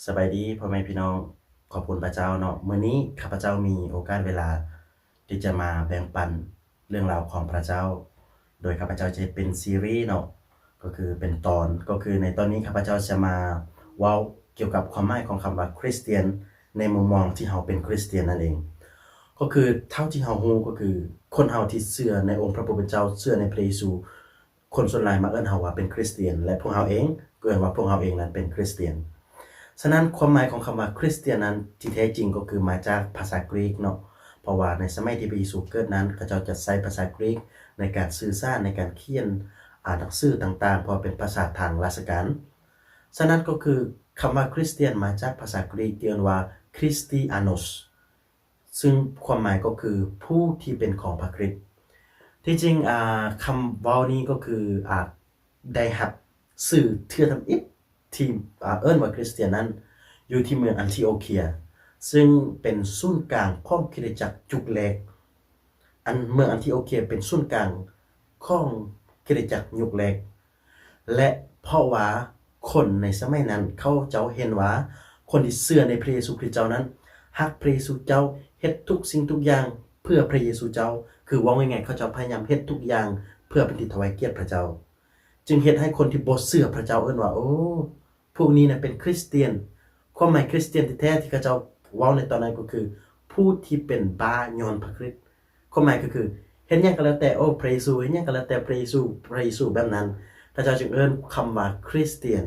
ສະບາຍດີພໍ່ແມ່ພີ່ນ້ອງ ຂອບຄຸນພະເຈົ້າເນາະ. ມື້ນີ້ຂ້າພະເຈົ້າມີໂອກາດເວລາທີ່ຈະມາແບ່ງປັນເລື່ອງລາວຂອງພະເຈົ້າ ໂດຍຂ້າພະເຈົ້າຈະເຮັດເປັນຊີຣີເນາະ ກໍຄືເປັນຕອນ ກໍຄືໃນຕອນນີ້ຂ້າພະເຈົ້າຈະມາເວົ້າກ່ຽວກັບຄວາມໝາຍຂອງຄຳວ່າຄຣິສຕຽນ ໃນມຸມມອງທີ່ເຮົາເປັນຄຣິສຕຽນນັ້ນເອງ. ກໍຄືເທົ່າທີ່ເຮົາຮູ້ ກໍຄືຄົນເຮົາທີ່ເຊື່ອໃນອົງພະຜູ້ເປັນເຈົ້າ ເຊື່ອໃນພະເຢຊູ ຄົນສ່ວນຫຼາຍມັກເອີ້ນເຮົາວ່າເປັນຄຣິສຕຽນ ແລະ ພວກເຮົາເອງກໍເອີ້ນວ່າພວກເຮົາເອງນັ້ນເປັນຄຣິສຕຽນ. ສະນັ້ນ ຄວາມໝາຍຂອງຄຳວ່າຄຣິສຕຽນນັ້ນ ທີ່ແທ້ຈິງກໍຄືມາຈາກພາສາກຣີກເນາະ, ເພາະວ່າໃນສະໄໝທີ່ພະເຢຊູເກີດນັ້ນ ເຂົາເຈົ້າຈະໃຊ້ພາສາກຣີກໃນການສື່ສານ, ໃນການຂຽນ ອ່ານໜັງສືຕ່າງໆ ເພາະວ່າເປັນພາສາທາງລາຊະການ. ສະນັ້ນກໍຄືຄຳວ່າຄຣິສຕຽນມາຈາກພາສາກຣີກທີ່ເອີ້ນວ່າ Christianos ຊຶ່ງຄວາມໝາຍກໍຄືຜູ້ທີ່ເປັນຂອງພະຄຣິດ. ທີ່ຈິງ ອ່າ ຄຳເວົ້ານີ້ກໍຄື ອ່າ ໄດ້ຮັບຊື່ເທື່ອທຳອິດທີ່ ອ່າ ເອີ້ນວ່າຄຣິສຕຽນນັ້ນ ຢູ່ທີ່ເມືອງອັນທິໂອເຄຍ ຊຶ່ງເປັນສູນກາງຂອງຄຣິສຕະຈັກຍຸກແລກ. ອັນເມືອງອັນທິໂອເຄຍເປັນສູນກາງຂອງຄຣິສຕະຈັກຍຸກແລກ ແລະ ເພາະວ່າຄົນໃນສະໄໝນັ້ນເຂົາເຈົ້າເຫັນວ່າ ຄົນທີ່ເຊື່ອໃນພະເຢຊູຄຣິດເຈົ້ານັ້ນ ຮັກພະເຢຊູເຈົ້າ, ເຮັດທຸກສິ່ງທຸກຢ່າງເພື່ອພະເຢຊູເຈົ້າ, ຄືເວົ້າງ່າຍໆ ເຂົາເຈົ້າພະຍາຍາມເຮັດທຸກຢ່າງເພື່ອເປັນທີ່ຖວາຍກຽດພະເຈົ້າ, ຈຶ່ງເຮັດໃຫ້ຄົນທີ່ບໍ່ເຊື່ອພະເຈົ້າເອີ້ນວ່າ ໂອ້ ພວກນີ້ນະເປັນຄຣິສຕຽນ. ຄວາມໝາຍຄຣິສຕຽນທີ່ແທ້ທີ່ເຂົາເຈົ້າເວົ້າໃນຕອນນັ້ນກໍຄື ຜູ້ທີ່ເປັນບ້າຍ້ອນພະຄຣິດ. ຄວາມໝາຍກໍຄື ເຮັດຫຍັງກໍແລ້ວແຕ່ ໂອ້ ພະເຢຊູ, ເຮັດຫຍັງກໍແລ້ວແຕ່ພະເຢຊູ, ພະເຢຊູ ແບບນັ້ນ. ເຂົາເຈົ້າຈຶ່ງເອີ້ນຄຳວ່າຄຣິສຕຽນ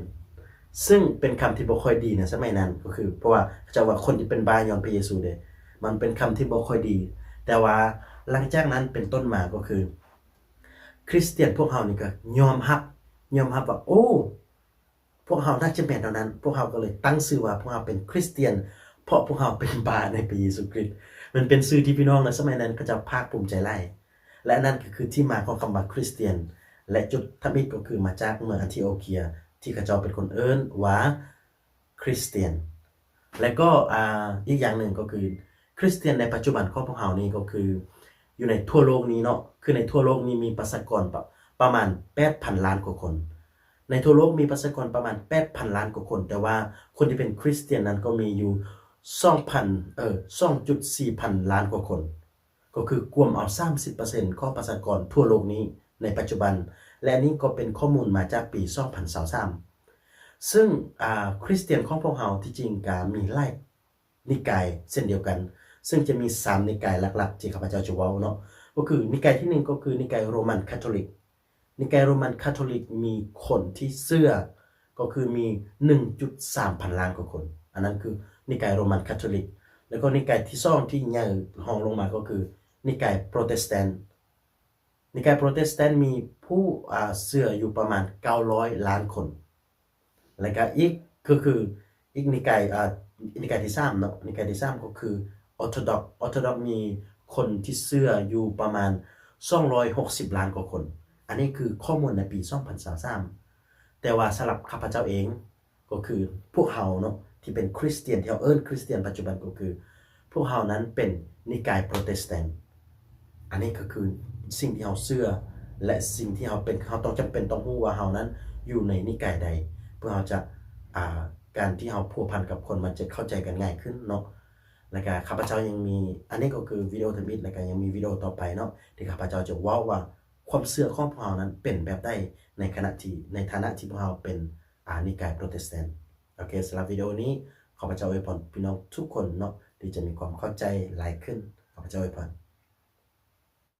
ຊຶ່ງເປັນຄຳທີ່ບໍ່ຄ່ອຍດີໃນສະໄໝນັ້ນ ກໍຄື ເພາະວ່າເຂົາເຈົ້າວ່າຄົນທີ່ເປັນບ້າຍ້ອນພະເຢຊູເດ້. ມັນເປັນຄຳທີ່ບໍ່ຄ່ອຍດີ ແຕ່ວ່າຫຼັງຈາກນັ້ນເປັນຕົ້ນມາກໍຄື ຄຣິສຕຽນພວກເຮົານີ້ກໍຍອມຮັບ, ຍອມຮັບວ່າ ໂອ້ ພວກເຮົາໜ້າຈະແມ່ນແນວນັ້ນ, ພວກເຮົາກໍເລີຍຕັ້ງຊື່ວ່າພວກເຮົາເປັນຄຣິສຕຽນ ເພາະພວກເຮົາເປັນບ້າໃນພະເຢຊູຄຣິດ. ມັນເປັນຊື່ທີ່ພີ່ນ້ອງໃນສະໄໝນັ້ນເຂົາເຈົ້າພາກພູມໃຈຫຼາຍ ແລະ ນັ້ນກໍຄືທີ່ມາຂອງຄຳວ່າຄຣິສຕຽນ ແລະ ຈຸດທຳອິດກໍຄືມາຈາກເມືອງອັນທິໂອເຄຍ ທີ່ເຂົາເຈົ້າເປັນຄົນເອີ້ນວ່າ ຄຣິສຕຽນ. ແລະກໍ ອ່າ ອີກຢ່າງໜຶ່ງກໍຄື ຄຣິສຕຽນໃນປັດຈຸບັນຂອງພວກເຮົານີ້ກໍຄື ຢູ່ໃນທົ່ວໂລກນີ້ເນາະ ຄືໃນທົ່ວໂລກນີ້ມີປະຊາກອນປະ ປະມານແປດພັນລ້ານກວ່າຄົນ. ໃນທົ່ວໂລກມີປະຊາກອນປະມານແປດພັນລ້ານກວ່າຄົນ, ແຕ່ວ່າຄົນທີ່ເປັນຄຣິສຕຽນນັ້ນກໍມີຢູ່ສອງພັນ ເອີ ສອງຈຸດສີ່ພັນລ້ານກວ່າຄົນ. ກໍຄືກວມເອົາສາມສິບເປີເຊັນຂອງປະຊາກອນທົ່ວໂລກນີ້ໃນປັດຈຸບັນ ແລະ ອັນນີ້ກໍເປັນຂໍ້ມູນມາຈາກປີສອງພັນຊາວສາມ ຊຶ່ງ ອ່າ ຄຣິສຕຽນຂອງພວກເຮົາທີ່ຈິງກະມີຫຼາຍນິກາຍເຊັ່ນດຽວກັນ ຊຶ່ງຈະມີສາມນິກາຍຫຼັກໆທີ່ຂ້າພະເຈົ້າຈະເວົ້າເນາະ ກໍຄືນິກາຍທີໜຶ່ງ ກໍຄືນິກາຍໂຣມັນຄາໂທລິກ. ນິກາຍໂຣມັນຄາໂທລິກມີຄົນທີ່ເຊື່ອ ກໍຄືມີໜຶ່ງຈຸດສາມພັນລ້ານກວ່າຄົນ. ອັນນັ້ນຄືນິກາຍໂຣມັນຄາໂທລິກ. ແລ້ວກໍນິກາຍທີສອງທີ່ໃຫຍ່ຮອງລົງມາກໍຄືນິກາຍໂປຣເຕສແຕນ. ນິກາຍໂປຣເຕສແຕນມີຜູ້ ອ່າ ເຊື່ອຢູ່ປະມານເກົ້າຮ້ອຍລ້ານຄົນ. ແລ້ວກໍອີກ ຄື ຄືອີກນິກາຍ ອ່າ ນິກາຍທີສາມເນາະ ນິກາຍທີສາມກໍຄືອໍໂທດອກ. ອໍໂທດອກມີຄົນທີ່ເຊື່ອຢູ່ປະມານສອງຮ້ອຍຫົກສິບລ້ານກວ່າຄົນ. ອັນນີ້ຄືຂໍ້ມູນໃນປີສອງພັນຊາວສາມ ແຕ່ວ່າສຳລັບຂ້າພະເຈົ້າເອງ ກໍຄືພວກເຮົາເນາະ ທີ່ເປັນຄຣິສຕຽນ ທີ່ເຮົາເອີ້ນຄຣິສຕຽນປັດຈຸບັນ ກໍຄືພວກເຮົານັ້ນເປັນນິກາຍໂປຣເຕສແຕນ. ອັນນີ້ກໍຄືສິ່ງທີ່ເຮົາເຊື່ອ ແລະ ສິ່ງທີ່ເຮົາເປັນ ເຮົາຕ້ອງ ຈຳເປັນຕ້ອງຮູ້ວ່າເຮົານັ້ນຢູ່ໃນນິກາຍໃດ ເພື່ອເຮົາຈະ ອ່າ ການທີ່ເຮົາພົວພັນກັບຄົນ ມັນຈະເຂົ້າໃຈກັນງ່າຍຂຶ້ນເນາະ. ແລ້ວກະຂ້າພະເຈົ້າຍັງມີ ອັນນີ້ກໍຄືວິດີໂອທຳອິດ ແລ້ວກະຍັງມີວິດີໂອຕໍ່ໄປເນາະ ທີ່ຂ້າພະເຈົ້າຈະເວົ້າວ່າ ຄວາມເຊື່ອຂອງພວກເຮົານັ້ນເປັນແບບໃດ ໃນຂະນະທີ່ ໃນຖານະທີ່ພວກເຮົາເປັນ ອ່າ ນິກາຍໂປຣເຕສແຕນ. ໂອເຄ ສຳລັບວິດີໂອນີ້ ຂໍພະເຈົ້າອວຍພອນພີ່ນ້ອງທຸກຄົນເນາະ ທີ່ຈະມີຄວາມເຂົ້າໃຈຫຼາຍຂຶ້ນ. ຂໍພະເຈົ້າອວຍພອນ.